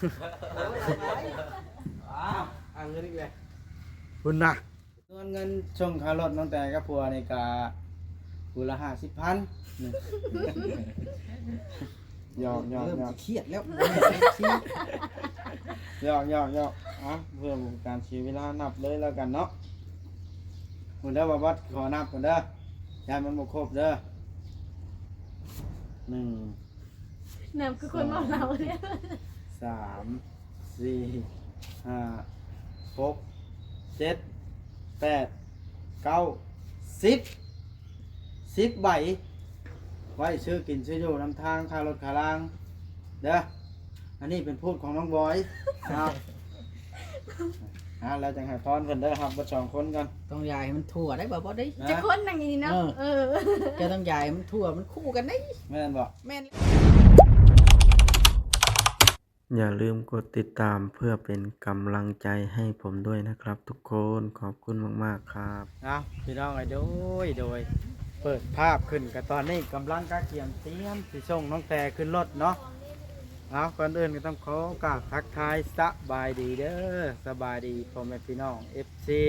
ອ້າວ ເອົາເງິນອີກແລ້ວ ພຸ້ນນະ. ສ່ວນເງິນສົ່ງຄ່າລົດນ້ອງແຕກັບຜົວນີ້ກະຜູ້ລະຫ້າສິບພັນ. ຫຍອກໆໆ ເລີ່ມຊິຄຽດແລ້ວ ຫຍອກໆໆ. ເອົາ ເພື່ອບໍ່ເປັນການເສຍເວລາ ນັບເລີຍແລ້ວກັນເນາະ. ພຸ້ນເດີ ບ່າວບອດ ຂໍນັບພຸ້ນເດີ ຢ້ານມັນບໍ່ຄົບເດີ. ໜຶ່ງ ນຳຄືຄົນເມົາເຫຼົ້າເລີຍ ສາມ ສີ່ ຫ້າ ຫົກ ເຈັດ ແປດ ເກົ້າ ສິບ ສິບໃບ ໄວ້ຊື້ກິນຊື້ຢູ່ນຳທາງ ຄ່າລົດຄ່າລາງເດີ. ອັນນີ້ເປັນພູດຂອງນ້ອງບອຍ. ເອົາ ເອົາ ແລ້ວຈັ່ງໃຫ້ພອນເພິ່ນເດີ ຮັບເບິດສອງຄົນກ່ອນ. ຕ້ອງຢາຍໃຫ້ມັນທົ່ວໄດ໋ ບໍ່ ບໍ່ໄດ້ ຮະ? ຈັກຄົນນັ່ງຢູ່ນີ້ເນາະ. ເອີ ເອີ ເຈົ້າຕ້ອງຢາຍໃຫ້ມັນທົ່ວ ມັນຄູ່ກັນໄດ໋. ແມ່ນບໍ່? ແມ່ນ. ຢ່າລືມກົດຕິດຕາມເພື່ອເປັນກຳລັງໃຈໃຫ້ຜົມດ້ວຍນະຄັບທຸກຄົນ. ຂອບຄຸນມາກໆ ຄັບ. ເອົາ ພີ່ນ້ອງເອີຍ ໂດຍ ໂດຍ ເປີດພາບຂຶ້ນກະຕອນນີ້ກຳລັງກະກຽມຕຽມຊິສົ່ງນ້ອງແຕຂຶ້ນລົດເນາະ. ເອົາ ກ່ອນອື່ນກະຕ້ອງຂໍໂອກາດທັກທາຍສະບາຍດີເດີ ສະບາຍດີພໍ່ແມ່ພີ່ນ້ອງ ເອັຟຊີ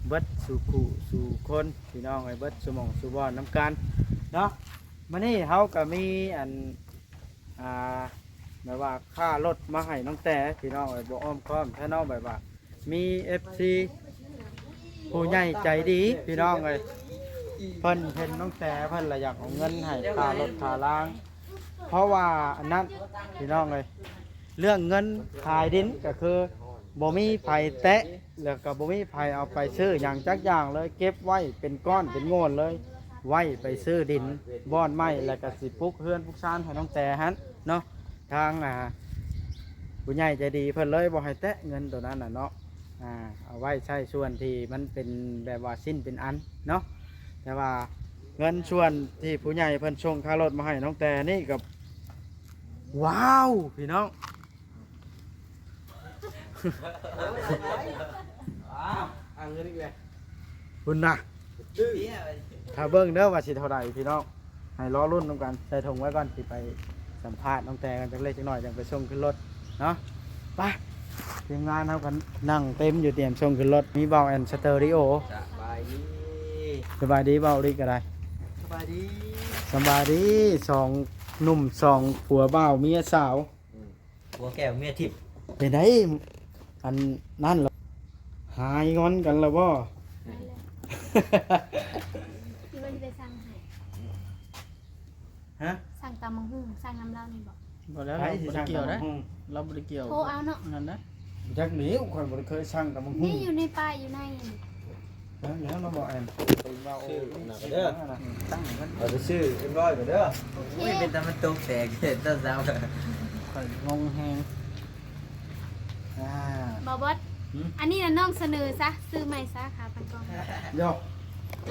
ເບິດສູ່ຄູ່ສູ່ຄົນ ພີ່ນ້ອງເອີຍ ເບິດສູ່ໝ່ອງສູ່ບ່ອນນຳກັນເນາະ. ມື້ນີ້ເຮົາກະມີອັນ ອ່າ ແບບວ່າຄ່າລົດມາໃຫ້ນ້ອງແຕ ພີ່ນ້ອງເອີຍ ບໍ່ອ້ອມຄ້ອມແທ້ເນາະ ແບບວ່າມີເອັຟຊີຜູ້ໃຫຍ່ໃຈດີ ພີ່ນ້ອງເອີຍ ເພິ່ນເຫັນນ້ອງແຕ ເພິ່ນລະຢາກເອົາເງິນໃຫ້ຄ່າລົດຄ່າລາງ ເພາະວ່າອັນນັ້ນ ພີ່ນ້ອງເອີຍ ເລື່ອງເງິນຂາຍດິນກະຄືບໍ່ມີໃຜແຕະ ແລ້ວກະບໍ່ມີໃຜເອົາໄປຊື້ຫຍັງຈັກຢ່າງເລີຍ ເກັບໄວ້ເປັນກ້ອນເປັນໂງ່ນເລີຍ ໄວ້ໄປຊື້ດິນບ່ອນໃໝ່ ແລ້ວກະຊິປຸກເຮືອນປຸກຊານໃຫ້ນ້ອງແຕຫັ້ນເນາະ. ທາງ ອ່າ ຜູ້ໃຫຍ່ໃຈດີເພິ່ນເລີຍບໍ່ໃຫ້ແຕະເງິນໂຕນັ້ນນະເນາະ ອ່າ ເອົາໄວ້ໃຊ້ສ່ວນທີ່ມັນເປັນແບບວ່າຊິ້ນເປັນອັນເນາະ. ແຕ່ວ່າເງິນສ່ວນທີ່ຜູ້ໃຫຍ່ເພິ່ນສົ່ງຄ່າລົດມາໃຫ້ນ້ອງແຕນີ້ກະ ວ້າວ ພີ່ນ້ອງ ອ້າວ ເອົາເງິນອີກແລ້ວ ພຸ້ນນະ. ຖ້າເບິ່ງເດີວ່າຊິເທົ່າໃດພີ່ນ້ອງ ໃຫ້ລໍລຸ້ນນຳກັນ ໃສ່ຖົງໄວ້ກ່ອນ ຊິໄປສຳພາດນ້ອງແຕກັນຈັກເລັກຈັກໜ້ອຍ ຈັ່ງໄປສົ່ງຂຶ້ນລົດເນາະ. ໄປ ທີມງານເຮົາກະນັ່ງເຕັມຢູ່ ຕຽມສົ່ງຂຶ້ນລົດ ມີບ່າວແອນສະເຕີຣີໂອ. ສະບາຍດີ ສະບາຍດີບ່າວລິກກະໄດ້ ສະບາຍດີ ສະບາຍດີ ສອງໜຸ່ມ ສອງຜົວບ່າວເມຍສາວ. ອືມ ຜົວແກ້ວເມຍທິບ ເປັນໃດ ອັນນັ້ນລະ ຫາຍງອນກັນລະບໍ່? ຫາຍແລ້ວ ທີ່ວ່າຊິໄປສັ່ງໃຫ້ ຮະ? ສັ່ງຕຳບັກຫຸ່ງ ສັ່ງນຳລາວນີ້ບໍ່? ບໍ່ແລ້ວ ລາວບໍ່ໄດ້ກ່ຽວເດ້ ລາວບໍ່ໄດ້ກ່ຽວ ໂທເອົາເນາະ ນັ້ນນະ. ຈັກແລ້ວ ຂ້ອຍບໍ່ໄດ້ເຄີຍສັ່ງຕຳບັກຫຸ່ງ ນີ້ຢູ່ໃນປ້າຍຢູ່ໃນ ແລ້ວ ແລ້ວເນາະ ບໍ່ແອນ ຊື້ອັນນັ້ນເດີ ຕັ້ງໃຫ້ມັນ ເອົາໄປຊື້ຮຽບຮ້ອຍກ່ອນເດີ. ໂອເຄ ໂອ້ຍ ເປັນຕາມັນຕົກແຕກເດ້ ຕອນເຊົ້າ ຂ້ອຍງົງແຮງ. ອ່າ ບ່າວບອດ ຫືມ ອັນນີ້ນະນ້ອງສະເໜີຊະ ຊື້ໃໝ່ຊະ ຂາຕັ້ງກ້ອງ ໂຢ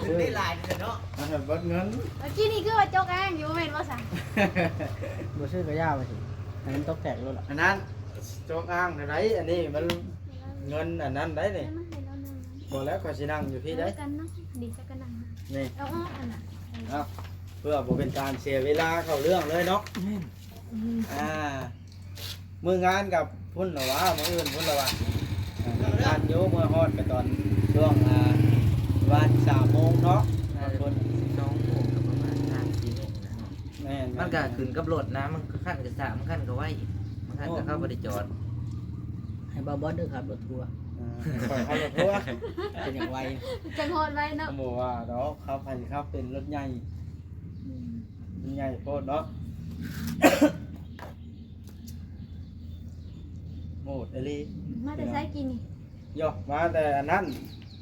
ຊື້ໄດ້ຫຼາຍເລີຍເນາະ ມາໃຫ້ເບິດເງິນ. ເມື່ອກີ້ນີ້ຄືວ່າຈົກອ້າງຢູ່ ແມ່ນບໍ່ຊະ? ບໍ່ຊື້ກະຢ່າວ່າຊິ ໃຫ້ມັນຕົກແຕກໂລດລະ ອັນນັ້ນ ຈົກອ້າງໃດ ອັນນີ້ມັນເງິນອັນນັ້ນໃດນີ້. ບໍ່ແລ້ວ ຂ້ອຍຊິນັ່ງຢູ່ພີ້ໃດ໋ ນີ້ ເອົາອອກຫັ້ນນະ ເອົາ ເພື່ອບໍ່ເປັນການເສຍເວລາ ເຂົ້າເລື່ອງເລີຍເນາະ. ອືມ ອ່າ ມື້ງານກະພຸ້ນລະຫວາ ມື້ອື່ນພຸ້ນລະຫວາ ອ່າ ທັນຢູ່ ເມື່ອຮອດກະຕອນຊ່ວງ ອ່າ ປະມານສາມໂມງເນາະ ອ່າ ຄົນ ສິບສອງໂມງກະປະມານສາມສີ່ໂມງນະ. ແມ່ນໆໆ ມັນກະຂຶ້ນກັບລົດນະ ບາງຄັນກະຊ້າ ບາງຄັນກະໄວ ບາງຄັນກະເຂົາບໍ່ໄດ້ຈອດ. ໃຫ້ບ່າວບອດເດີ ຂັບລົດທົວ ອ່າ ຂ້ອຍຂັບລົດທົວ ເປັນຫຍັງໄວ ຈັ່ງຮອດໄວເນາະ. ບໍ່ວ່າດອກ ຂັບໃຜຂັບເປັນ ລົດໃຫຍ່ ອືມ ມັນໃຫຍ່ໂພດເນາະ ໂຫດອີ່ຫຼີ. ມາແຕ່ໃສກີ້ນີ້? ຢອກ ມາແຕ່ອັນນັ້ນ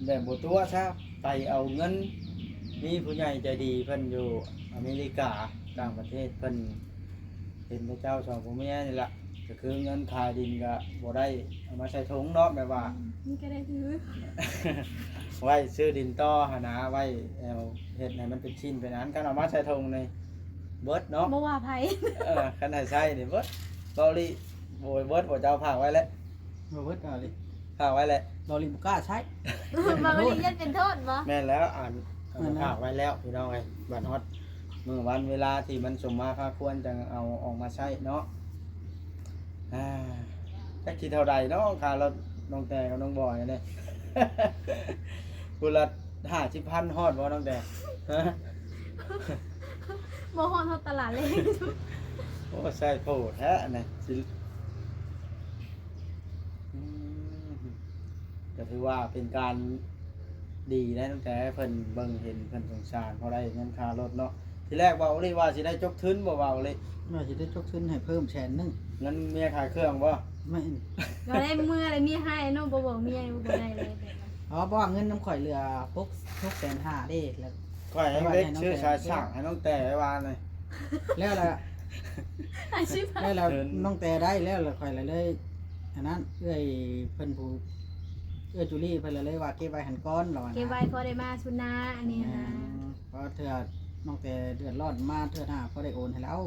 ແບບບໍ່ຕົວະຊະ ໄປເອົາເງິນ ມີຜູ້ໃຫຍ່ໃຈດີເພິ່ນຢູ່ອາເມລິກາ ຕ່າງປະເທດ ເພິ່ນເຫັນເຂົາເຈົ້າສອງຜົວເມຍນີ້ລະ ກະຄືເງິນຂາຍດິນກະບໍ່ໄດ້ເອົາມາໃສ່ຖົງເນາະ ແບບວ່າ ອືມ ນີ້ກະໄດ້ຖື ໄວ້ຊື້ດິນຕໍ່ຫັ້ນນະ ໄວ້ເອົາເຮັດໃຫ້ມັນເປັນຊິ້ນເປັນອັນ ຄັນເອົາມາໃສ່ຖົງນີ້ເບິດເນາະ ບໍ່ວ່າໃຜ ເອີ ຄັນໃຫ້ໃຊ້ນີ້ເບິດ. ເບົາລີ ໂອ້ຍ ເບິດບໍ່ ເຈົ້າຝາກໄວ້ແຫຼະ ບໍ່ເບິດເອົາລີ ຝາກໄວ້ແຫຼະ ເບົາລີບໍ່ກ້າໃຊ້ ເບົາລີຢ້ານເປັນໂທດບໍ່? ແມ່ນແລ້ວ ອັນ ເອົາມາຝາກໄວ້ແລ້ວພີ່ນ້ອງເອີຍ ບັດຮອດມື້ວັນເວລາທີ່ມັນສົມມາພາຄວນ ຈັ່ງເອົາອອກມາໃຊ້ເນາະ. ອ່າ ຈັກຊິເທົ່າໃດເນາະ ຄ່າລົດນ້ອງແຕກັບນ້ອງບອຍນີ້ ຜູ້ລະຫ້າສິບພັນ ຮອດບໍ່ນ້ອງແຕ? ຮະ? ບໍ່ຮອດ ຮອດຕະຫຼາດເລກ. ໂອ້ ໃຊ້ໂພດແທ້ນີ້ ຊິ ອືມ ກໍຖືວ່າເປັນການດີໄດ໋ ຕັ້ງແຕ່ເພິ່ນເບິ່ງເຫັນ ເພິ່ນສົງສານ ພໍໄດ້ເງິນຄ່າລົດເນາະ. ທີແລກເວົ້າອີ່ຫຼີວ່າຊິໄດ້ຈົກທຶນບໍ່ ເວົ້າອີ່ຫຼີ ວ່າຊິໄດ້ຈົກທຶນໃຫ້ເພີ່ມແສນໜຶ່ງ ເງິນເມຍຂາຍເຄື່ອງບໍ່? ແມ່ນ ກໍໄດ້ເມືອແລ້ວ ເມຍໃຫ້ເນາະ ບໍ່ບອກເມຍ ບໍ່ໄດ້ເລີຍແບບນັ້ນ. ອໍ ເພາະວ່າເງິນນຳຂ້ອຍເຫຼືອຫົກ ຫົກແສນຫ້າເດ້ ແລ້ວຂ້ອຍໃຫ້ເດັກຊື້ສາຍສາງໃຫ້ນ້ອງແຕໄວ້ວານນີ້ ແລ້ວລະ ອາຊີບ ແລ້ວລະ ເອີ ນ້ອງແຕໄດ້ແລ້ວ ແລ້ວຂ້ອຍລະເລີຍ ອັນນັ້ນ ເອື້ອຍເພິ່ນຜູ້ ເອື້ອຍຈູລີເພິ່ນລະເລີຍວ່າເກັບໄວ້ຫັ້ນກ່ອນ ລະວ່າ ເກັບໄວ້ພໍໄດ້ມາຊຸນນາ ອັນນີ້ນະ ແມ່ນ ເພາະເທື່ອນ້ອງແຕເດືອດຮ້ອນມາເທື່ອໜ້າພໍໄດ້ໂອນໃຫ້ລາວ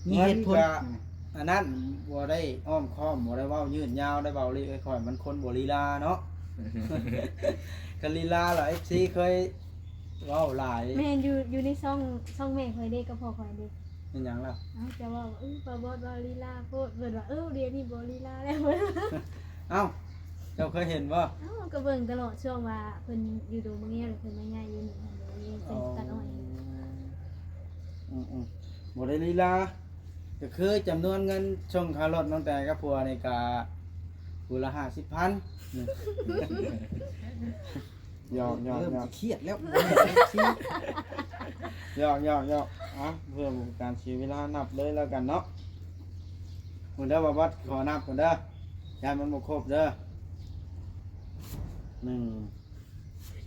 ມີເຫດຜົນ ມັນກະ ອັນນັ້ນ ບໍ່ໄດ້ອ້ອມຄ້ອມ ບໍ່ໄດ້ເວົ້າຍືດຍາວໄດ໋ ເວົ້າລີ ຂ້ອຍມັນຄົນບໍ່ລີລາເນາະ ຄັນລີລາລະ ເອັຟຊີ ເຄີຍ ເວົ້າຫຼາຍ ແມ່ນ ຢູ່ ຢູ່ໃນຊ່ອງ ຊ່ອງແມ່ຂ້ອຍເດ້ ກັບພໍ່ຂ້ອຍເດ້. ແມ່ນຫຍັງລະ? ເອົ້າ ເຈົ້າເວົ້າວ່າ ເອີ ປາບອດເວົ້າລີລາໂພດ ເພິ່ນວ່າ ເອີ ດຽວນີ້ບໍ່ລີລາແລ້ວ. ເອົ້າ ເຈົ້າເຄີຍເຫັນບໍ່? ເອົ້າ ກໍເບິ່ງຕະຫຼອດ ຊ່ວງວ່າເພິ່ນຢູ່ດົງບັກງຽວ ແລ້ວເພິ່ນມາຍ້າຍຢູ່ນີ້ຫັ້ນເດ້ ເພິ່ນຕັດອ້ອຍ. ອໍ ອືມໆ ບໍ່ໄດ້ລີລາ ກໍຄືຈຳນວນເງິນສົ່ງຄ່າລົດນ້ອງແຕກັບຜົວນີ້ກະຜູ້ລະຫ້າສິບພັນ. ຫຍອກໆໆ ເລີ່ມຊິຄຽດແລ້ວ ຫຍອກໆໆ ເອົາ ເພື່ອບໍ່ເປັນການເສຍເວລາ ນັບເລີຍແລ້ວກັນເນາະ. ເບິ່ງເດີ ບ່າວບອດ ຂໍນັບກ່ອນເດີ ຢ້ານມັນບໍ່ຄົບເດີ ໜຶ່ງ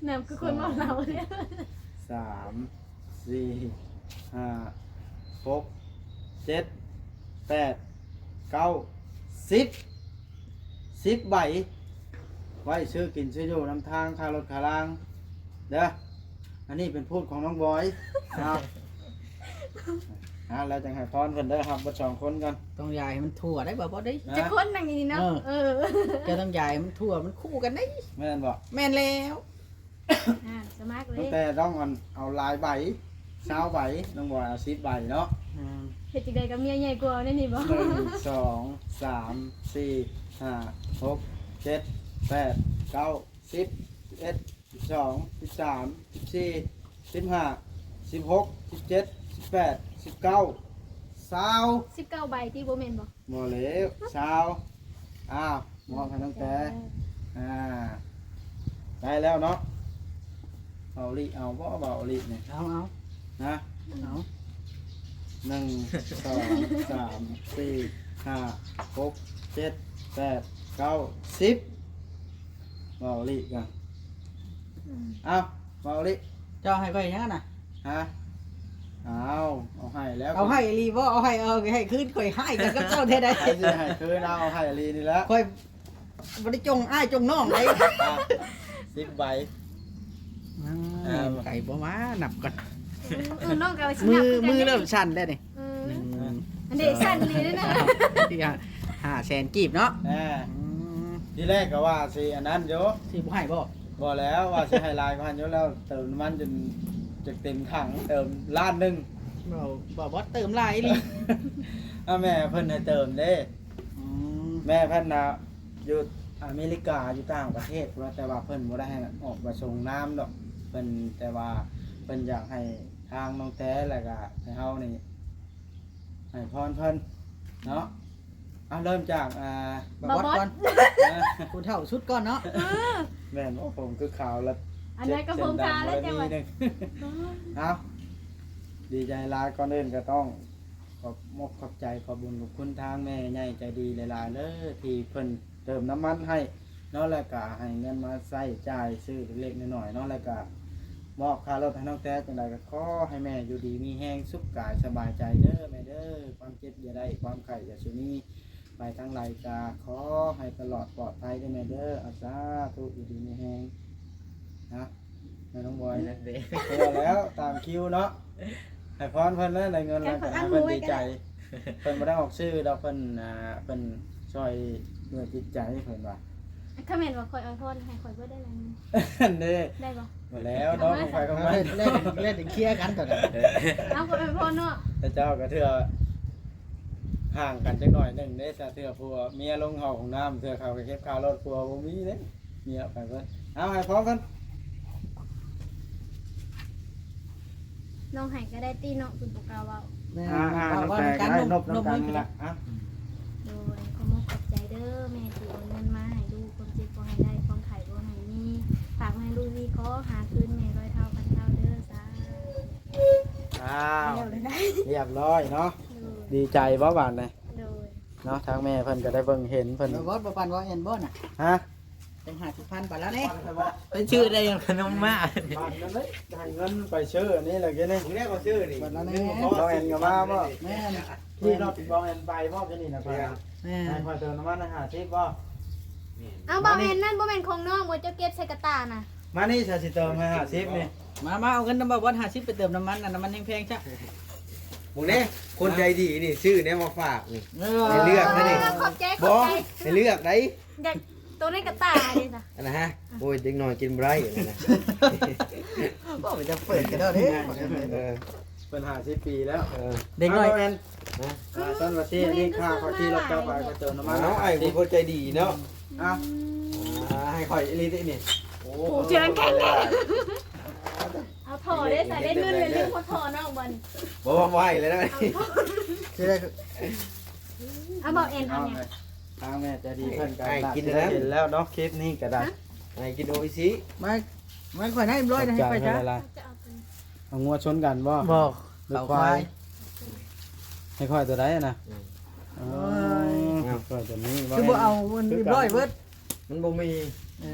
ນັບຄືຄົນເມົາເຫຼົ້າເລີຍ ສອງ ສາມ ສີ່ ຫ້າ ຫົກ ເຈັດ ແປດ ເກົ້າ ສິບ ສິບໃບ ໄວ້ຊື້ກິນຊື້ຢູ່ນຳທາງ ຄ່າລົດຄ່າລາງເດີ. ອັນນີ້ເປັນພູດຂອງນ້ອງບອຍ ເອົາ ເອົາ ແລ້ວຈັ່ງໃຫ້ພອນເພິ່ນເດີ ຮັບເບິດສອງຄົນກ່ອນ. ຕ້ອງຢາຍໃຫ້ມັນທົ່ວໄດ໋ ບໍ່ ບໍ່ໄດ້ ຈັກຄົນນັ່ງຢູ່ນີ້ເນາະ. ເອີ ເອີ ເຈົ້າຕ້ອງຢາຍໃຫ້ມັນທົ່ວ ມັນຄູ່ກັນໄດ໋ ແມ່ນບໍ່? ແມ່ນແລ້ວ. ອ່າ ສະໝັກເລີຍ ຕັ້ງແຕ່ຕ້ອງອັນ ເອົາຫຼາຍໃບ ຊາວໃບ ນ້ອງບອຍເອົາສິບໃບເນາະ. ອືມ ເຮັດຈັ່ງໃດກັບເມຍໃຫຍ່ກວ່າແນວນີ້ບໍ່? ໜຶ່ງ ສອງ ສາມ ສີ່ ຫ້າ ຫົກ ເຈັດ ແປດ ເກົ້າ ສິບ ສິບເອັດ ສິບສອງ ສິບສາມ ສິບສີ່ ສິບຫ້າ ສິບຫົກ ສິບເຈັດ ສິບແປດ ສິບເກົ້າ ຊາວ ສິບເກົ້າໃບຕິ ບໍ່ແມ່ນບໍ່? ບໍ່ແລ້ວ ຊາວ ອ້າວ ມອບໃຫ້ນ້ອງແຕ ເອີ ອ່າ ໄດ້ແລ້ວເນາະ. ເບົາລິເອົາບໍ່ ເບົາລິນີ້ ເອົາ ເອົາ ຮະ ເອົາ ໜຶ່ງ ສອງ ສາມ ສີ່ ຫ້າ ຫົກ ເຈັດ ແປດ ເກົ້າ ສິບ ເບົາລິກະ ອືມ ເອົາ ເບົາລິ ເຈົ້າໃຫ້ຂ້ອຍຫຍັງຫັ້ນນະ? ຮະ ອ້າວ ເອົາໃຫ້ແລ້ວ ເອົາໃຫ້ອີ່ຫຼີບໍ່? ເອົາໃຫ້ ເອົາໃຫ້ຄືນ ຂ້ອຍຮ້າຍກັນກັບເຈົ້າແທ້ໃດ໋. ໃຜຊິໃຫ້ຄືນ ເອົາ ເອົາໃຫ້ອີ່ຫຼີນີ້ແຫຼະ ຂ້ອຍບໍ່ໄດ້ຈົ່ງອ້າຍຈົ່ງນ້ອງໃດ໋. ອ່ະ ສິບໃບ ອືມ ອ່າ ໃຈບໍ່ວ່າ ນັບກ່ອນ ອືມ ເອີ ນ້ອງກໍວ່າຊິນັບຄືກັນ ມືເລີ່ມສັ່ນແລ້ວນີ້ ອືມ ອືມ ອັນນີ້ສັ່ນອີ່ຫຼີເດ້ນະ ທີ່ຫ້າແສນກີບເນາະ ອ່າ ອືມ ທີແລກກໍວ່າຊິອັນນັ້ນຢູ່ ຊິບໍ່ໃຫ້ບໍ່? ບໍ່ແລ້ວ ວ່າຊິໃຫ້ຫຼາຍກວ່າຫັ້ນຢູ່ ແລ້ວເຕີມນ້ຳມັນຈົນຈະເຕັມຖັງ ເຕີມລ້ານໜຶ່ງ ບໍ່ ບໍ່ ບໍ່ເຕີມຫຼາຍອີ່ຫຼີ ອ່າ ແມ່ເພິ່ນໃຫ້ເຕີມເດ້ ອືມ ແມ່ເພິ່ນນະຢູ່ອາເມລິກາ ຢູ່ຕ່າງປະເທດພຸ້ນ ແຕ່ວ່າເພິ່ນບໍ່ໄດ້ໃຫ້ອອກມາສົ່ງນ້ຳດອກ ເພິ່ນ ແຕ່ວ່າເພິ່ນຢາກໃຫ້ທາງນ້ອງແຕ ແລ້ວກະໃຫ້ເຮົານີ້ໃຫ້ພອນເພິ່ນເນາະ. ເອົາ ເລີ່ມຈາກ ອ່າ ບ່າວບອດ ບ່າວບອດກ່ອນ ອ່າ ຜູ້ເຖົ້າສຸດກ່ອນເນາະ ເອີ ແມ່ນບໍ່? ຜົມຄືຂາວລະ ອັນນັ້ນກໍຜົມຂາວແລ້ວ ເຈັດເສັ້ນດຳ ແລ້ວຈັ່ງວ່າ ເອົາ ດີໃຈຫຼາຍ ກ່ອນອື່ນກໍຕ້ອງຂອບມົກຂອບໃຈ ຂອບບຸນຂອບຄຸນທາງແມ່ໃຫຍ່ໃຈດີຫຼາຍໆເດີ ທີ່ເພິ່ນເຕີມນ້ຳມັນໃຫ້ເນາະ ແລ້ວກໍໃຫ້ເງິນມາໃຊ້ຈ່າຍຊື້ເລັກໆນ້ອຍໆເນາະ ແລ້ວກໍມອບຄ່າລົດໃຫ້ນ້ອງແຕ ຈັ່ງໃດກໍຂໍໃຫ້ແມ່ຢູ່ດີມີແຮງ ສຸກກາຍສະບາຍໃຈເດີແມ່ເດີ ຄວາມເຈັບຢ່າໄດ້ ຄວາມໄຂ້ຢ່າສູ່ມີ ໄປທາງໃດກະຂໍໃຫ້ຕະຫຼອດປອດໄພເດີແມ່ເດີ ອາ ສາທຸ ຢູ່ດີມີແຮງນະ ແມ່ນ້ອງບອຍ ນັ້ນເດ້ ພໍແລ້ວ ຕາມຄິວເນາະ ໃຫ້ພອນເພິ່ນເດີ ໄດ້ເງິນແລ້ວກະໃຫ້ເພິ່ນດີໃຈ ເພິ່ນບໍ່ໄດ້ອອກຊື່ດອກ ເພິ່ນ ອ່າ ເພິ່ນຊ່ອຍດ້ວຍຈິດໃຈ ເພິ່ນວ່າ ຄັນແມ່ນວ່າຂ້ອຍອວຍພອນໃຫ້ຂ້ອຍເບິດໄດ້ແລ້ວ ອັນເດ້ ໄດ້ບໍ່? ບໍ່ແລ້ວ ນ້ອງຂອງໃຜຂອງມັນ ແລ້ວ ແລ້ວ ແລ້ວເຄຍກັນຕອນນັ້ນ ເອົາ ຂ້ອຍອວຍພອນເນາະ ແຕ່ເຈົ້າກໍເທື່ອ ຫ່າງກັນຈັກໜ້ອຍໜຶ່ງເດ້ ຖ້າເທື່ອຜົວເມຍລົງເຂົ້າຫ້ອງນ້ຳ ເທື່ອເຂົາໄປເກັບຄ່າລົດ ຜົວບໍ່ມີເດ້ ເມຍໄປເບິດ. ເອົາ ໃຫ້ພ້ອມກັນ ນ້ອງໃຫ້ກໍໄດ້ຕິເນາະ ເພິ່ນບໍ່ກ້າເວົ້າ. ແມ່ນ ອ່າ ນ້ອງແຕກໍໄດ້ ນົບນຳກັນນີ້ແຫຼະ. ອ່ະ ໂດຍ ຂໍຂອບໃຈເດີແມ່ທີ່ໂອນເງິນມາໃຫ້ລູກ ຄວາມເຈັບບໍ່ໃຫ້ໄດ້ ຄວາມໄຂ້ບໍ່ໃຫ້ມີ ຝາກມາໃຫ້ລູກ ຂໍຫາຄືນແມ່ຮ້ອຍເທົ່າພັນເທົ່າເດີ ສາທຸ. ອ້າວ ແລ້ວເລີຍນະ ຮຽບຮ້ອຍເນາະ. ໂດຍ ດີໃຈບໍ່ບາດນີ້? ໂດຍ ເນາະ ທາງແມ່ເພິ່ນກໍໄດ້ເບິ່ງເຫັນເພິ່ນ ບໍ່ ບໍ່ປານວ່າແອນບໍ່ນະ? ຮະ? ເປັນຫ້າສິບພັນໄປແລ້ວເດ້ ໄປຊື້ໄດ້ຫຍັງຂະໜົມມາ ບາດນັ້ນເດ້ ໃຫ້ເງິນໄປຊື້ອັນນີ້ແຫຼະ ກິນນີ້ ມື້ແລກກໍຊື້ນີ້ ບາດນັ້ນແຫຼະ ບໍ່ແອນກໍມາບໍ່? ແມ່ນ ຂີ່ລົດບໍ່ແອນໄປບໍ່ ກິນນີ້ນະ ໄປນະ ແມ່ນ ໃຫ້ຂ້ອຍເຕີມນ້ຳມັນຫ້າສິບບໍ່? ເອົາ ບໍ່ແອນ ນັ້ນບໍ່ແມ່ນຂອງນ້ອງບໍ່ ເຈົ້າເກັບໃສ່ກະຕ່ານະ? ມານີ້ ຊະ ຊິເຕີມໃຫ້ຫ້າສິບນີ້ ມາ ມາເອົາເງິນນຳບ່າວບອດຫ້າສິບ ໄປເຕີມນ້ຳມັນ ອັນນ້ຳມັນແພງໆຊະ. ໝູນີ້ ຄົນໃຈດີນີ້ ຊື້ແນວມາຝາກນີ້ ເອີ ໃຫ້ເລືອກນະນີ້ ຂອບໃຈ ຂອບໃຈ ໃຫ້ເລືອກໄດ໋ ຢາກໂຕໃນກະຕ່າເດ້ຊະ ອັນນະຮະ. ໂອ້ຍ ເດັກນ້ອຍກິນບໍ່ໄດ້ ອັນນັ້ນນະ ບໍ່ ມັນຈະເປີດກະດອກເດ້ ເອີ ເພິ່ນຫ້າສິບປີແລ້ວ ເອີ ເດັກນ້ອຍ ເອົາ ແມ່ນ ຮະ? ອ່າ ຊັ້ນວ່າຊິ ນີ້ຄ່າຂ້ອຍຂີ່ລົດເຈົ້າໄປ ຂ້ອຍເຕີມນ້ຳມັນ ເອົາ ອ້າຍຜູ້ໃຈດີເນາະ ເອົາ ອ່າ ໃຫ້ຂ້ອຍອີ່ຫຼີຕິນີ້ ໂອ້ ເຈີກັນແຂງແລ້ວ ເອົາທໍ່ເດ້ ໃສ່ໄດ້ເງິນເລີຍ ລືມພໍທໍ່ນ້ອງບໍ່ນີ້ ບໍ່ ບໍ່ໃຫ້ເລີຍນະ ຊິໄດ້ ເອົາ ບໍ່ແອນ ເອົາຫຍັງ ທາງແມ່ໃຈດີເພິ່ນກໍ ອ້າຍກິນແລ້ວ ເຫັນແລ້ວເນາະ ຄລິບນີ້ກໍໄດ້ ຮະ? ອ້າຍກິນໂອອິຊິ ມາ ມາຂ້ອຍໃຫ້ຮ້ອຍໃຫ້ຂ້ອຍຈ້າ ເອົາງົວຊົນກັນບໍ່? ບໍ່ ເອົາຄວາຍ ໃຫ້ຂ້ອຍຕົວໃດນະ? ອືມ ໂອ້ຍ ຂ້ອຍຕົວນີ້ ຄືບໍ່ເອົາມັນຮຽບຮ້ອຍເບິດ ມັນບໍ່ມີ ເອີ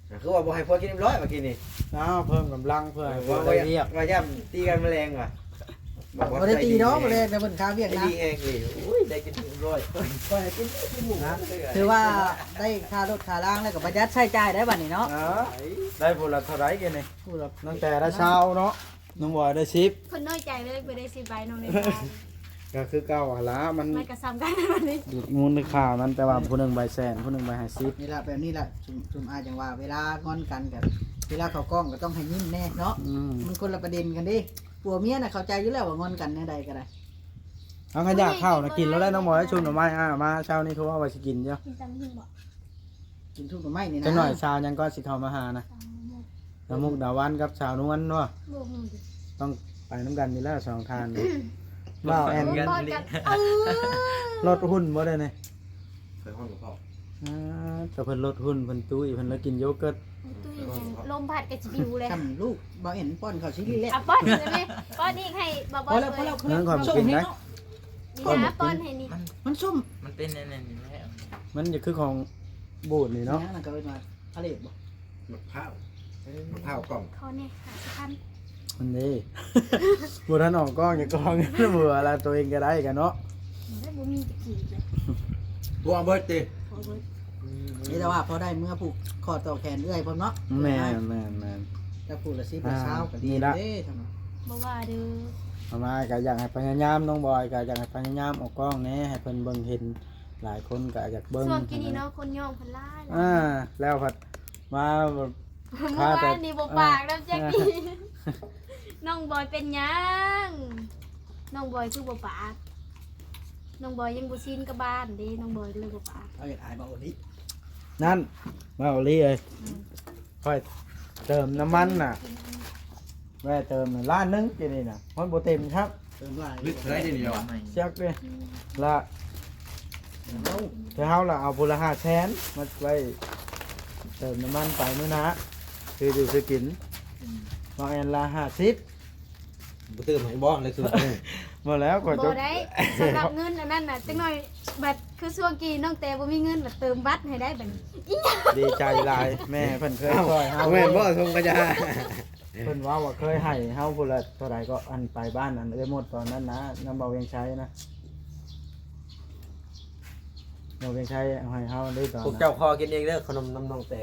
ອ່າ ຄືວ່າບໍ່ໃຫ້ພວກກິນຮຽບຮ້ອຍເມື່ອກີ້ນີ້ ອ້າວ ເພີ່ມກຳລັງເພື່ອໃຫ້ພວກໄດ້ວຽກ ວ່າຢ້ານຕີກັນມາແລງວ່າ ບໍ່ໄດ້ຕີດອກ ມາແລງແຕ່ເພິ່ນຄາວຽກນະ ດີແຮງນີ້ ໂອ້ຍ ໄດ້ກິນຮຽບຮ້ອຍ ຂ້ອຍໃຫ້ກິນ ນະ ຖືວ່າໄດ້ຄ່າລົດຄ່າລາງແລ້ວກໍປະຢັດໃຊ້ຈ່າຍໄດ້ບັດນີ້ເນາະ ເອີ ໄດ້ຜູ້ລະເທົ່າໃດກີ້ນີ້ ຜູ້ລະ ຕັ້ງແຕ່ລະຊາວເນາະ ນ້ອງບອຍໄດ້ສິບ ເພິ່ນນ້ອຍໃຈເລີຍ ເພິ່ນໄດ້ສິບໃບ ນ້ອງໄດ້ຊາວ ກໍຄືເກົ່າຫັ້ນລະ ມັນ ມັນກໍສ່ຳກັນ ມູນຄ່າມັນ ແຕ່ວ່າຜູ້ໜຶ່ງໃບແສນ ຜູ້ໜຶ່ງໃບຫ້າສິບ ນີ້ລະ ແບບນີ້ລະ ຊຸມ ຊຸມອ້າຍຈັ່ງວ່າ ເວລາງອນກັນກໍ ເວລາເຂົ້າກ້ອງກໍຕ້ອງໃຫ້ຍິ້ມແດ່ເນາະ ອືມ ມັນຄົນລະປະເດັນກັນເດ້ ຜົວເມຍນະເຂົ້າໃຈຢູ່ແລ້ວວ່າງອນກັນແນວໃດກໍໄດ້ ເອົາ ຄັນຢາກເຂົ້ານະກິນໂລດແຫຼະ ນ້ອງບອຍ ຊຸມໜໍ່ໄມ້ ອາ ມາເຊົ້ານີ້ຄືວ່າວ່າຊິກິນຢູ່ ກິນຕຳບັກຫຸ່ງບໍ່? ກິນຊຸມໜໍ່ໄມ້ນີ້ນະ ຈັກໜ້ອຍສາວຫຍັງກໍຊິເຂົ້າມາຫານະ ສາວມຸກດາວັນກັບສາວນວນເນາະ ຕ້ອງໄປນຳກັນນີ້ແຫຼະສອງທ່ານນີ້ ເວົ້າແອນ ລົດຫຸ້ນບໍ່ໄດ້ນີ້ ເຄີຍຮ້ອງກັບພໍ່ ອ່າ ແຕ່ເພິ່ນລົດຫຸ້ນ ເພິ່ນຕຸ້ຍ ເພິ່ນລະກິນໂຢເກີດ ຕຸ້ຍ ລົມພັດກໍຊິປິວແລ້ວ ຊ່ຳລູກ ບໍ່ເຫັນປ້ອນເຂົາຊິລີ້ແລ້ວ ອ່ະ ປ້ອນໃຊ່ໄໝ ປ້ອນອີກໃຫ້ບໍ່ບໍ່ ພໍແລ້ວ ພໍແລ້ວ ເອີຍ ຂອງກິນນະ ນີ້ນະ ປ້ອນໃຫ້ນີ້ ມັນ ມັນສົ້ມ ມັນເປັນອັນນັ້ນແລ້ວ ມັນຈະຄືຂອງບູດນີ້ເນາະ ນັ້ນກໍເອີ້ນວ່າພາເລດບໍ່ ໝາກພ້າວ ເອີ ໝາກພ້າວກ່ອງ ຂໍແດ່ຫ້າສິບພັນ ມັນເດ້ ບໍ່ທັນອອກກ້ອງ ຢ່າກ້ອງ ບໍ່ວ່າລະ ຕົວເອງກໍໄດ້ກັນເນາະ ບໍ່ມີຈະກີບເລີຍ ບໍ່ເອົາເບິດຕິ ບໍ່ເອົາເບິດ ມີແຕ່ວ່າພໍໄດ້ເມືອຜູກຂໍ້ຕໍ່ແຂນເອື້ອຍພ້ອມເນາະ ແມ່ນໆໆ ຈັກຜູ້ລະສິບລະຊາວກໍດີເດ້ ບໍ່ວ່າເດີ ເອົາມາກໍຢາກໃຫ້ພະຍາຍາມ ນ້ອງບອຍກໍຢາກໃຫ້ພະຍາຍາມອອກກ້ອງແດ່ ໃຫ້ເພິ່ນເບິ່ງເຫັນ ຫຼາຍຄົນກໍຢາກເບິ່ງ ຊ່ວງກີ້ນີ້ເນາະ ຄົນຍ້ອງເພິ່ນຫຼາຍ ອ່າ ແລ້ວພັດມາ ມື້ວານນີ້ບໍ່ປາກນຳຈັກທີ ນ້ອງບອຍເປັນຫຍັງ? ນ້ອງບອຍຄືບໍ່ປາກ? ນ້ອງບອຍຍັງບໍ່ຊິນກັບບ້ານເດ້ ນ້ອງບອຍກໍເລີຍບໍ່ປາກ ເອົາ ຢາກອາຍບ່າວໂອລິ ນັ້ນ ບ່າວໂອລິເອີຍ ອືມ ຂ້ອຍເຕີມນ້ຳມັນນະ ແວ່ເຕີມລ້ານໜຶ່ງ ກີ້ນີ້ນະ ມັນບໍ່ເຕັມຄັບ ເຕີມຫຼາຍ ລິດເທົ່າໃດດຽວນີ້ວະ ຈັກເດ້ ລະ ເຮົາລະເອົາຜູ້ລະຫ້າແສນ ມາໄວ້ເຕີມນ້ຳມັນໄປມື້ໜ້າ ຊື້ຢູ່ຊື້ກິນ ອືມ ນ້ອງແອນລະຫ້າສິບ ບໍ່ຕື່ມໃຫ້ບໍ່ ເລີຍຄື ບໍ່ແລ້ວ ຂ້ອຍຈະ ບໍ່ໄດ້ ສຳລັບເງິນອັນນັ້ນນະ ຈັກໜ້ອຍບັດຄືຊ່ວງກີ້ນ້ອງແຕບໍ່ມີເງິນ ບັດເຕີມບັດໃຫ້ໄດ້ບັດນີ້ ອີຫຍັງ ດີໃຈຫຼາຍ ແມ່ເພິ່ນເຄີຍຊ່ອຍເຮົາ ແມ່ນບໍ່ ຊົງກະຢາ ເພິ່ນເວົ້າວ່າເຄີຍໃຫ້ເຮົາພຸ້ນລະເທົ່າໃດກໍ ອັນໄປບ້ານອັນເອື້ອຍມົດຕອນນັ້ນນະ ນຳບ່າວວຽງໄຊນະ ບ່າວວຽງໄຊເອົາໃຫ້ເຮົາເດ້ຕອນນັ້ນ ພວກເຈົ້າຂໍກິນເອງເດີ ຂະໜົມນຳນ້ອງແຕ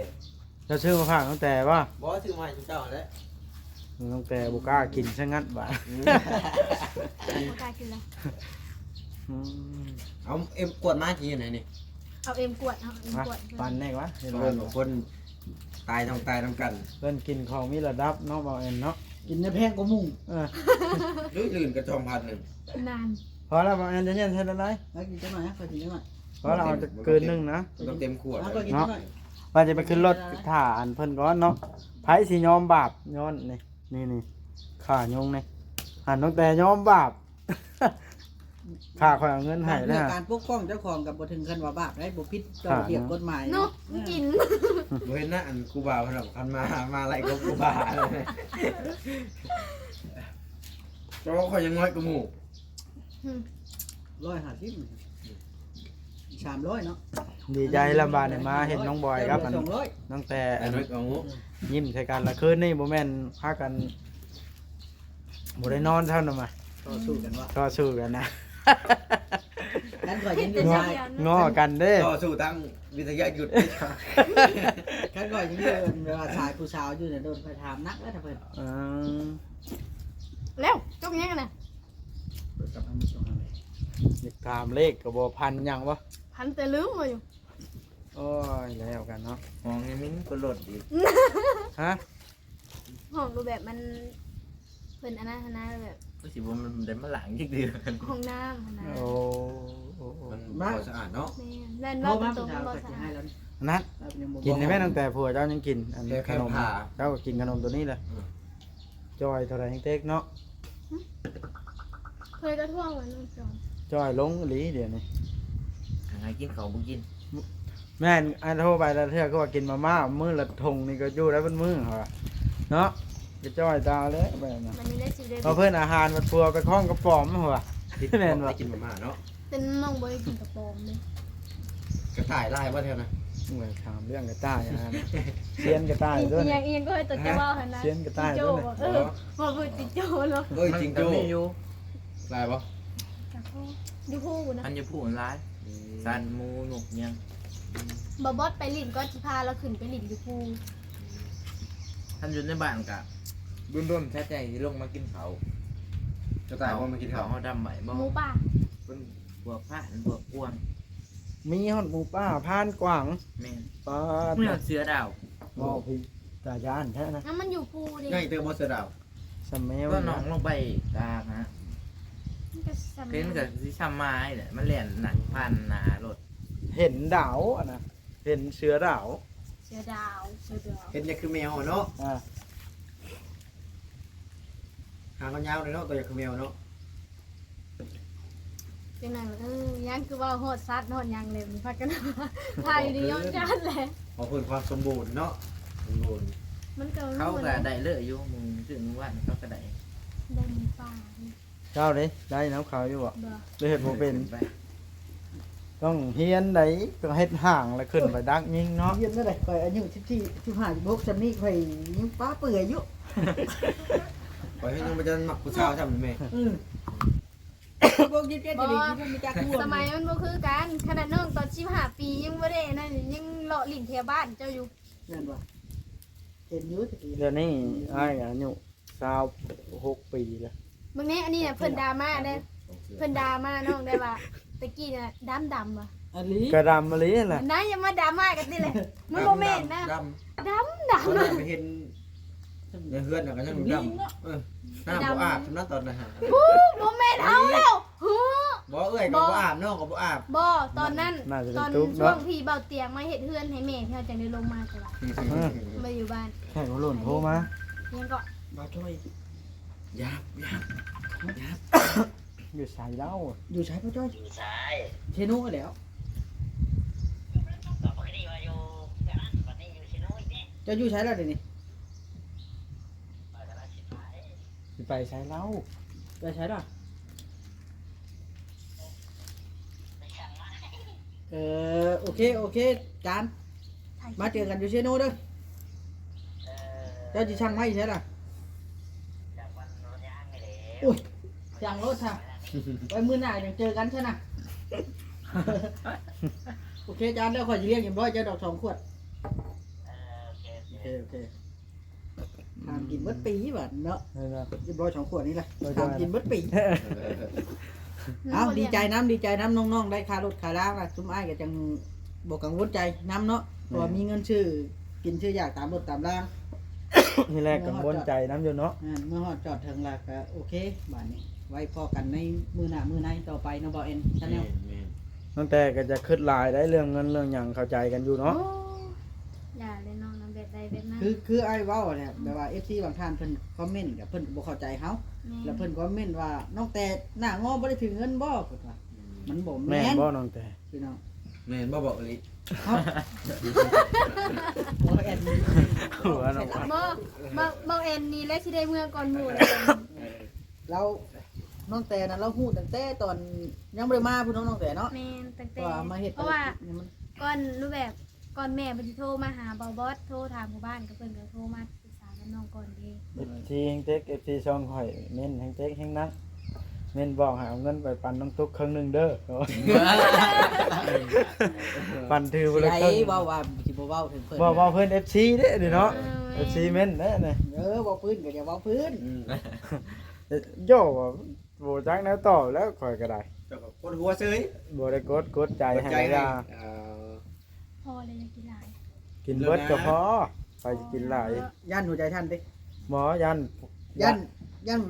ເຈົ້າຊື້ມາຝາກນ້ອງແຕບໍ່? ບໍ່ ຊື້ມາໃຫ້ເຈົ້າແຫຼະ ນ້ອງແຕບໍ່ກ້າກິນຊະງັດບາດ ອືມ ບໍ່ກ້າກິນແລ້ວ ອືມ ເອົາເອັມກວດມາກິນຢູ່ໃນນີ້ ເອົາເອັມກວດ ເອົາເອັມກວດ ມາ ປັ່ນແນ່ວະ ເຫັນວ່າຄົນຕາຍຕ້ອງຕາຍນຳກັນ ເພິ່ນກິນຂອງມີລະດັບເນາະ ບ່າວແອນເນາະ ກິນແນວແພງກວ່າໝູ່ ເອີ ລື່ນໆກໍສອງພັນໜຶ່ງ ນັ້ນ ພໍແລ້ວ ບໍ່ແມ່ນຈະເຢັນໃສ່ຫຼາຍ ເອົາກິນຈັກໜ້ອຍ ເອົາ ຂ້ອຍກິນຈັກໜ້ອຍ ພໍແລ້ວ ເອົາເກີນໜຶ່ງນະ ມັນຕ້ອງເຕັມຂວດ ເອົາ ຂ້ອຍກິນຈັກໜ້ອຍ ວ່າຈະໄປຂຶ້ນລົດຖ້າອັນເພິ່ນກ່ອນເນາະ ໃຜຊິຍອມບາບຍ້ອນນີ້ ນີ້ໆ ຂ້າຍຸງນີ້ ອັນຕັ້ງແຕ່ຍອມບາບ ຂ້າຂ້ອຍເອົາເງິນໃຫ້ນະ ການປົກປ້ອງເຈົ້າຂອງກໍບໍ່ເຖິງຂັ້ນວ່າບາບໃດ໋ ບໍ່ຜິດຕໍ່ລະບຽບກົດໝາຍເນາະ ເນາະ ກິນ ບໍ່ເຫັນນະ ອັນຄູບາເພິ່ນວ່າ ຄັນມາ ມາໄລ່ກັບຄູບາ ແຕ່ວ່າຂ້ອຍຍັງນ້ອຍກວ່າໝູ່ ຮ້ອຍຫ້າສິບ ສາມຮ້ອຍເນາະ ດີໃຈລະບາດນີ້ ມາເຫັນນ້ອງບອຍກັບອັນ ສອງຮ້ອຍ ຕັ້ງແຕ່ອັນ ຍິ້ມໃສ່ກັນລະ ຄືນນີ້ບໍ່ແມ່ນພາກັນ ບໍ່ໄດ້ນອນຊ້ຳນະ ມາຕໍ່ສູ້ກັນເນາະ ຕໍ່ສູ້ກັນນະ ຄັນຂ້ອຍຍັງຢູ່ສາຍ ງໍກັນເດ້ ຕໍ່ສູ້ທາງວິທະຍາຍຸດ ຄັນຂ້ອຍຍັງຢູ່ແບບວ່າສາຍຜູ້ສາວຢູ່ນີ້ ໂດນຂ້ອຍຖາມໜັກແລ້ວຖ້າເພິ່ນ ອືມ ແລ້ວຈົບຫຍັງນະ ຢາກຖາມເລກກໍບໍ່ພັນຫຍັງວະ ພັນແຕ່ລືມວ່າຢູ່ ໂອ້ຍ ແລ້ວກັນເນາະ ຫ້ອງຍັງມີກໍລົດອີກ ຮະ ຫ້ອງກໍແບບມັນ ເພິ່ນອັນນັ້ນຫັ້ນນະ ແບບ ຄືຊິບໍ່ ມັນໄດ້ມາລ້າງຈັກເທື່ອ ຫ້ອງນ້ຳຫັ້ນນະ ໂອ້ ໂອ້ ໂອ້ ມັນບໍ່ສະອາດເນາະ ແມ່ນ ແມ່ນ ເວົ້າຕຣົງໆ ມັນບໍ່ສະອາດ ອັນນັ້ນ ກິນໄດ້ແມ່ ຕັ້ງແຕ່ຜົວເຈົ້າຍັງກິນ ອັນຂະໜົມ ເຈົ້າກໍກິນຂະໜົມໂຕນີ້ແຫຼະ ອືມ ຈ່ອຍເທົ່າໃດຍັງເຕັກເນາະ ເຄີຍກະທ່ວງວ່ານ້ອງຈອຍ ຈ່ອຍລົງອີ່ຫຼີດຽວນີ້ ຫາກິນເຂົ້າບໍ່ກິນ ແມ່ນ ອັນໂທໄປແຕ່ລະເທື່ອຄືວ່າກິນມາມ່າມື້ລະຖົງນີ້ກໍຢູ່ໄດ້ເບິດມື້ຫັ້ນວ່າເນາະ ກະຈ່ອຍຕາຍແລ້ວແບບນັ້ນ ບັດນີ້ໄດ້ຊິໄດ້ ເພາະເພິ່ນອາຫານບັດຜົວໄປຄ້ອງກະປອມຫັ້ນວ່າ ແມ່ນບໍ່ ກິນມາມ່າເນາະ ເປັນນ້ອງບໍ່ໄດ້ກິນກະປອມເດ້ ກະຕ່າຍຫຼາຍບໍ່ແຖວນັ້ນ ໂອ້ຍ ຖາມເລື່ອງກະຕ່າຍ ອັນນັ້ນ ຊຽນກະຕ່າຍ ອີ ໂຕ ອີຫຍັງ ອີຫຍັງກໍໃຫ້ຕົວເຈົ້າເວົ້າຫັ້ນນະ ຊຽນກະຕ່າຍ ໂຕ ໂຕ ເອີ ເວົ້າເປັນຈິງໂຈ້ເນາະ ເອີ ຈິງໂຈ້ ຫຼາຍບໍ່ ຢູ່ພູພຸ້ນນະ ອັນຢູ່ພູພຸ້ນຫຼາຍ ອືມ ສັດ ໝູ ນົກຫຍັງ ບໍ່ບອດໄປຫຼິ້ນກໍຊິພາລາວຂຶ້ນໄປຫຼິ້ນຢູ່ພູ ຄັນຢູ່ໃນບ້ານກະດົນໆ ສະໃຈຊິລົງມາກິນເຂົ້າ ຈະຕາຍບໍ່ມາກິນເຂົ້າ ເຮົາດຳໄວ້ບໍ່ ໝູປ່າ ເປັນພວກພານ ພວກກວາງ ມີຮອດໝູປ່າ ພານ ກວາງ ແມ່ນ ປາດ ມີຮອດເສືອດາວ ເວົ້າຄືຕາຢ້ານແທ້ນະ ມັນຢູ່ພູເດ້ ໃຫຍ່ເຕີບບໍ່ເສືອດາວ ສະແມວ ກໍນ້ອງລົງໄປກາງຫັ້ນນະ ມັນກໍສະແມວ ເຫັນກໍຊິຊ້ຳໝາຍແຫຼະ ມັນແລ່ນນະ ຜ່ານໜ້າລົດ ເຫັນດາວຫັ້ນນະ ເຫັນເສືອດາວ ເສືອດາວ ເສືອດາວ ເຫັນຫຍັງຄືແມວຫັ້ນເນາະ ອ່າ ຫາງຍາວໆເລີຍເນາະ ຕົວຫຍັງຄືແມວເນາະ ຈັ່ງນັ້ນ ເອີ ຍັງຄືເວົ້າຮອດສັດຮອດຫຍັງແລ້ວ ພາກັນຖ່າຍວິດີໂອກັນແຫຼະ ເວົ້າເພິ່ນຄວາມສົມບູນເນາະ ສົມບູນ ມັນກໍ ເຂົາກໍໄດ້ເລີຍຢູ່ ມື້ ມື້ວານເຂົາກໍໄດ້ ໄດ້ໝູປ່າ ເຈົ້າເດ້ ໄດ້ນຳເຂົາຢູ່ບໍ່? ບໍ່ ຫຼືເຮັດບໍ່ເປັນ? ຕ້ອງຮຽນໃດ໋ ຕ້ອງເຮັດຫ້າງແລ້ວຂຶ້ນໄປດັກຍິງເນາະ ຮຽນແນວໃດ? ຂ້ອຍອາຍຸສິບສີ່ ສິບຫ້າ ສິບຫົກ ຊ່ຳນີ້ຂ້ອຍຍັງປ້າເປື່ອຍຢູ່ ຂ້ອຍຍັງບໍ່ທັນມັກຜູ້ສາວຊ້ຳແມ່ ອືມ ສິບຫົກ ສິບເຈັດ ບໍ່ ນີ້ ສະໄໝມັນບໍ່ຄືກັນ ຂະໜາດນ້ອງຕອນສິບຫ້າປີຍັງບໍ່ໄດ້ອັນນັ້ນ ຍັງເລາະຫຼິ້ນແຖວບ້ານເຈົ້າຢູ່ ແມ່ນບໍ່? ເຫັນຢູ່ຕະກີ້ ດຽວນີ້ອ້າຍອາຍຸຊາວຫົກປີແລ້ວ ເບິ່ງແນ່ ອັນນີ້ນະ ເພິ່ນດາມາເດ້ ເພິ່ນດາມານ້ອງໄດ້ວ່າ ຕະກີ້ນະ ດຳໆ ວ່າ ອີ່ຫຼີ ກະດຳອີ່ຫຼີຫັ້ນແຫຼະ ນາ ຢ່າມາດຣາມາກັນຕິແຫຼະ ມັນບໍ່ແມ່ນນະ ດຳ ດຳ ດຳ ຕອນນັ້ນໄປເຫັນໃນເຮືອນນະ ກໍຍັງດຳ ເອີ ນ້ຳບໍ່ອາບຊ່ຳນັ້ນຕອນນັ້ນຫາ ໂອ້ ບໍ່ແມ່ນເຮົາແລ້ວ ຮູ້ ບໍ່ ເອື້ອຍກໍບໍ່ອາບ ນ້ອງກໍບໍ່ອາບ ບໍ່ ຕອນນັ້ນ ຕອນຊ່ວງທີ່ເບົາຕຽງມາເຮັດເຮືອນໃຫ້ແມ່ ເຮົາຈັ່ງໄດ້ລົງມາຕະຫຼາດ ອືມ ມາຢູ່ບ້ານ ໃຫ້ໂອໂລນໂທມາ ຫຍັງເກາະ ບ່າວຈ້ອຍ ຢາບ ຢາບ ຢາບ ຢູ່ໃສລາວ? ຢູ່ໃສພໍ່ຈ້ອຍ? ຢູ່ໃສ? ເຊໂນແລ້ວ ກໍບໍ່ໄດ້ວ່າຢູ່ເທື່ອນັ້ນ ບັດນີ້ຢູ່ເຊໂນອີກເດ້ ເຈົ້າຢູ່ໃສລະດຽວນີ້? ຊິໄປໃສລາວ? ໄປໃສລະ? ເອີ ໂອເຄ ໂອເຄ ຈານ ມາເຈີກັນຢູ່ເຊໂນເດີ ເຈົ້າຊິສັ່ງໄມ້ໃສລະ? ໂອ້ຍ ສັ່ງໂລດຊະ ໄວ້ມື້ໜ້າຈັ່ງເຈີກັນຊະນະ ໂອເຄ ຈານ ແລ້ວຂ້ອຍຊິລ້ຽງຮຽບຮ້ອຍເຈົ້າດອກສອງຂວດ ໂອເຄ ໂອເຄ ຫ້າມກິນເບິດປີບາດເນາະ ຮຽບຮ້ອຍສອງຂວດນີ້ລະ ຫ້າມກິນເບິດປີ ເອົາ ດີໃຈນຳ ດີໃຈນຳນ້ອງໆ ໄດ້ຄ່າລົດຄ່າລາງລະ ຊຸມອ້າຍກໍຈັ່ງບໍ່ກັງວົນໃຈນຳເນາະ ເພາະວ່າມີເງິນຊື້ກິນຊື້ຢາກຕາມລົດຕາມລາງ ທີແລກກັງວົນໃຈນຳຢູ່ເນາະ ແມ່ນ ເມື່ອຮອດຈອດເຖິງລະກໍໂອເຄບາດນີ້ ໄວ້ພໍ້ກັນໃນມື້ໜ້າມື້ໃນຕໍ່ໄປເນາະ ບໍ່ແອນ ຊາແນລ. ແມ່ນໆ ຕັ້ງແຕ່ກໍຈະຄິດຫຼາຍໄດ້ເລື່ອງເງິນເລື່ອງຫຍັງ ເຂົ້າໃຈກັນຢູ່ເນາະ. ໂອ້ ຢ່າເລີຍນ້ອງນຳ ແບບໃດແບບນັ້ນ. ຄື ຄືອ້າຍເວົ້າແຫຼະ ແບບວ່າເອັຟຊີບາງທ່ານເພິ່ນຄອມເມັນກໍ ເພິ່ນກໍບໍ່ເຂົ້າໃຈເຮົາ ແມ່ນ ແລ້ວເພິ່ນຄອມເມັນວ່າ ນ້ອງແຕ່ໜ້າງໍບໍ່ໄດ້ຖືເງິນບໍ່ ເພິ່ນວ່າ. ອືມ ມັນບໍ່ແມ່ນ ແມ່ນບໍ່ນ້ອງແຕ່? ພີ່ນ້ອງ ແມ່ນບໍ່ ເວົ້າອີ່ຫຼີ? ເຮົາ ບໍ່ແອນ ບໍ່ ບໍ່ ບໍ່ແອນນີ້ແຫຼະຊິໄດ້ເມືອກ່ອນໝູ່. ແລ້ວນ້ອງແຕ່ນັ້ນລາວຮູ້ຕັ້ງແຕ່ຕອນຍັງບໍ່ໄດ້ມາພຸ້ນເນາະ ນ້ອງແຕ່ເນາະ. ແມ່ນ ຕັ້ງແຕ່ ວ່າມາເຮັດ ເພາະວ່າ ອັນນີ້ມັນ ກ່ອນ ຮູບແບບ ກ່ອນແມ່ເພິ່ນຊິໂທມາຫາເບົາບອດ ໂທຖາມຜູ້ບ້ານ ກໍເພິ່ນກໍໂທມາປຶກສາກັບນ້ອງກ່ອນເດ້. ເອັຟຊີແຮງເຕັກ ເອັຟຊີຊ່ອງຂ້ອຍເມັນແຮງເຕັກແຮງໜັກ ເມັນບອກໃຫ້ເອົາເງິນໄປປັນນ້ອງຕຸກເຄິ່ງໜຶ່ງເດີ. ປັນຖືຜູ້ລະເຄິ່ງ. ເວົ້າວ່າຊິບໍ່ເວົ້າເຖິງເພິ່ນ ບໍ່ເວົ້າເພິ່ນ ເອັຟຊີເດ້ນີ້ເນາະ. ເອີ ເອັຟຊີເມັນເດ້ນີ້. ເອີ ເວົ້າພື້ນກໍຢ່າເວົ້າພື້ນ. ອືມ ໂຢ ບໍ່ຈັກແນວຕອບແລ້ວຂ້ອຍກໍໄດ້. ເຈົ້າກໍກົດຫົວເສີຍ. ບໍ່ໄດ້ກົດ ກົດໃຈໃຫ້ ເອີ ພໍແລ້ວ ຢ່າກິນຫຼາຍ ກິນເບິດກໍພໍ. ໃຜຊິກິນຫຼາຍ? ຢ້ານຫົວໃຈສັ່ນຕິ? ບໍ່ ຢ້ານ ຢ້ານ ຢ້ານ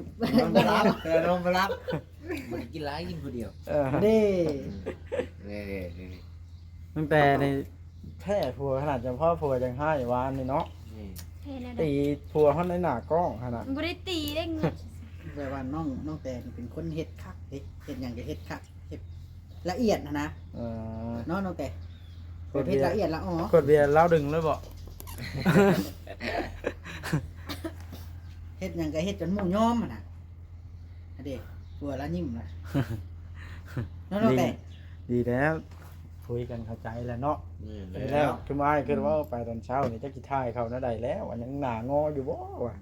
ນອນບໍ່ຫຼັບ ແຕ່ນອນບໍ່ຫຼັບ. ບໍ່ໄດ້ກິນຫຼາຍ ກິນຜູ້ດຽວ. ເອີ ເດ້ ເດ້ ເດ້ ເດ້ ຕັ້ງແຕ່ນີ້ແພ້ຜົວຂະໜາດ ຈະພໍຜົວຈັ່ງຮ້າຍວານນີ້ເນາະ. ແມ່ນ ແທ້ແນວໃດ? ຕີຜົວຮອດໃນໜ້າກ້ອງຫັ້ນນະ. ບໍ່ໄດ້ຕີເດ້. ແບບວ່ານ້ອງ ນ້ອງແຕ່ນີ້ເປັນຄົນເຮັດຄັກເດ້ ເຮັດຫຍັງກໍເຮັດຄັກ ເຮັດລະອຽດຫັ້ນນະ. ເອີ ເນາະ ນ້ອງແຕ່ ກວດເບຍ ເຮັດລະອຽດລະອໍ ກວດເບຍລາວດຶງເລີຍບໍ? ເຮັດຫຍັງກໍເຮັດຈົນໝູ່ຍອມຫັ້ນນະ. ອັນເດ ຜົວລາວຍິ້ມນະ ເນາະ ນ້ອງແຕ່. ດີ ດີແລ້ວ ຄຸຍກັນເຂົ້າໃຈແລ້ວເນາະ. ແມ່ນແລ້ວ ຄືອ້າຍຄິດວ່າໄປຕອນເຊົ້ານີ້ ຈັກຊິຖ່າຍເຂົາແນວໃດແລ້ວ ອັນຍັງໜ້າງໍຢູ່ບໍ່ວະ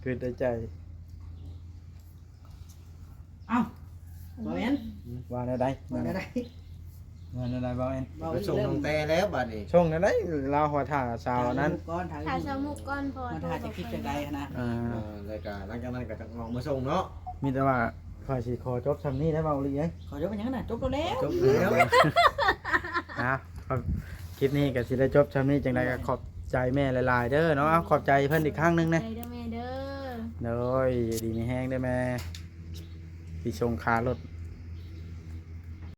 ຄິດໃນໃຈ. ເອົ້າ ບໍ່ແມ່ນ ວ່າແນວໃດ? ວ່າແນວໃດ? ວ່າແນວໃດ ບໍ່ແມ່ນ? ໄປສົ່ງນ້ອງແຕ່ແລ້ວບາດນີ້. ສົ່ງແນວໃດ? ລາວວ່າຖ້າສາວອັນນັ້ນ ຖ້າສາວມຸກກ່ອນ ພໍ ມັນຖ້າຈະຄິດຈັ່ງໃດຫັ້ນນະ. ອ່າ ແລ້ວກໍຫຼັງຈາກນັ້ນກໍຈັກອອກມາສົ່ງເນາະ. ມີແຕ່ວ່າຂ້ອຍຊິຂໍຈົບຊ່ຳນີ້ໄດ້ ເວົ້າອີ່ຫຼີເອີຍ. ຂໍຈົບເປັນຫຍັງນະ? ຈົບແລ້ວ ຈົບແລ້ວ. ອ່າ ຄລິບນີ້ກໍຊິໄດ້ຈົບຊ່ຳນີ້ ຈັ່ງໃດກໍຂອບໃຈແມ່ຫຼາຍໆເດີເນາະ. ເອົາ ຂອບໃຈເພິ່ນອີກຄັ້ງໜຶ່ງແດ່. ຂອບໃຈເດີແມ່ເດີ. ໂດຍ ຢູ່ດີມີແຮງເດີແມ່ທີ່ສົ່ງຄ່າລົດ